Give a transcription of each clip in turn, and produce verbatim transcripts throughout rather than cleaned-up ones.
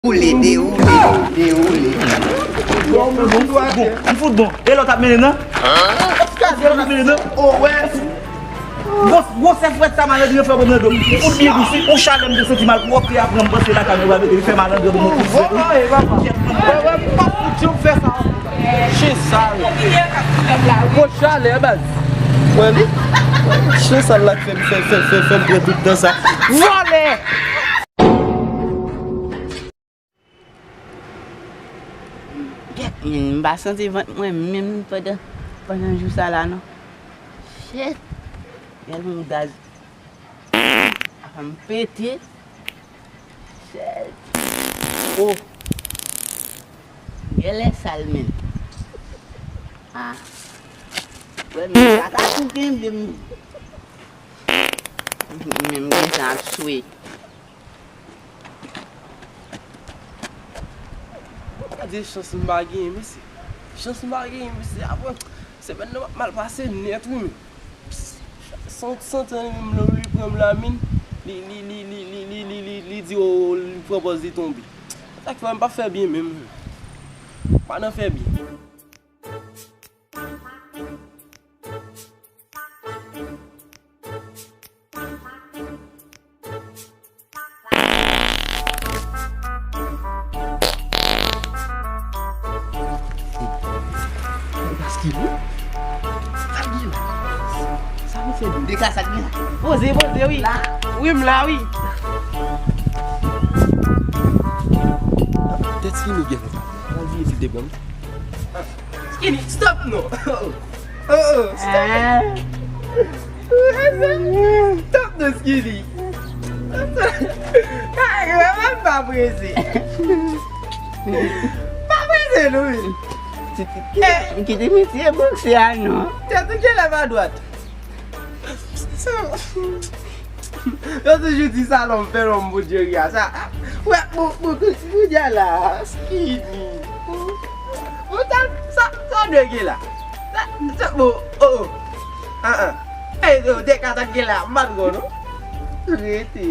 Dewoule, dewoule, dewoule. Bon, m fout bon. E lòt ap mennen nan? Lòt ap mennen nan? Gwo, gwosè frèt sa malandren fè ban m nan do. M fout byen dous wi. Yon chalè m te santi mal pwòpte a pran m panse lakay mwen pral mete li fè malandren pou mwen fout frèt wi. Kèt mwen. Chen sal. Gwo chalè baz. Wè li. Chen sal la k fè m fè fè fè fè m pran tout tan sa. Vòlè. Kèt, men m pa santi vant mwen menm pandan, pandan jou sa la non. Shit. Gade yon gaz. Apa m pete. Shit. Oh. Genlè sal men. Ah. Wè men sa ta tou kenbe m. Men m gen sa ap swe. Gade chans m pa genyen, mesye. Chans m pa genyen, mesye. Apre, semèn nan m ap mal pase nèt, wi, men. San, santi li menm lè li pran m lamin, li, li, li di, oh, li pran pòz li tonbe. Sa k fè m pa fè byen menm. Pa nan fè byen. Paske wi. Sa k gen la? Sa nou fè de ka sa k gen la? Poze, poze, wi. Wi, m la, wi. Tèt Skinny gen la. Pral vini si te bon. Skinny, stop non. Oh, oh, stop. Stop non, Skinny. Ay, mwen pa prese. Pa prese non, wi. Kite misye bokse a non. Tèt ou genlè pa dwat. Yo toujou di sa lòm fè lòm Bondye ri a sa. Wè, bon, bon, bon, Bondye a la, Skinny. Bon, sa, sa, sa dwe gen la. Sa, sa, bon, oh, oh. Ah, ah. Ey, yo, de ka sa gen la, m pa t wè non. Rete.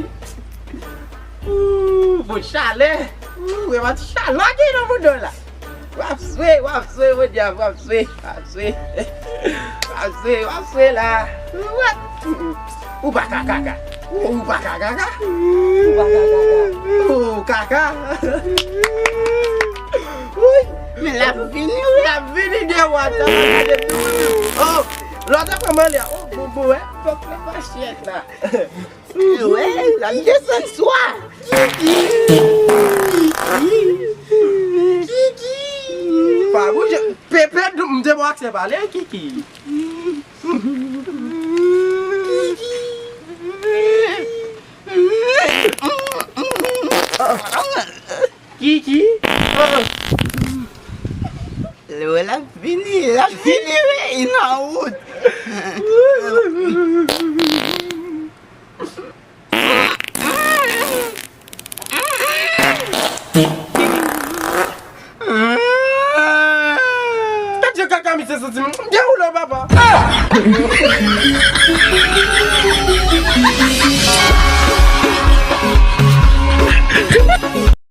Ooh, bon, chalè. Ooh, wè, pa t chalè ki nan mouda w la. W ap swe, w ap swe, Bondye, w ap swe, w ap swe. W ap swe, w ap swe la. What? Ou pa ka kaka. Ou pa ka kaka. Ou pa ka kaka. Ou kaka. Woy. Men l ap vini, wi. L ap vini de wata. Oh, lòt ap pran manlè. Oh, bobo, eh. Fòk la pa chyèt la. Wè, l ap desann swa. Kiki. Kiki. Pa bouje. Pepe, m te ba w aksè pale, Kiki. Kiki. Kiki. Lè w wè l ap vini, l ap vini, wi, li nan wout. Gade jan kaka misye santi m. Dewoule w papa.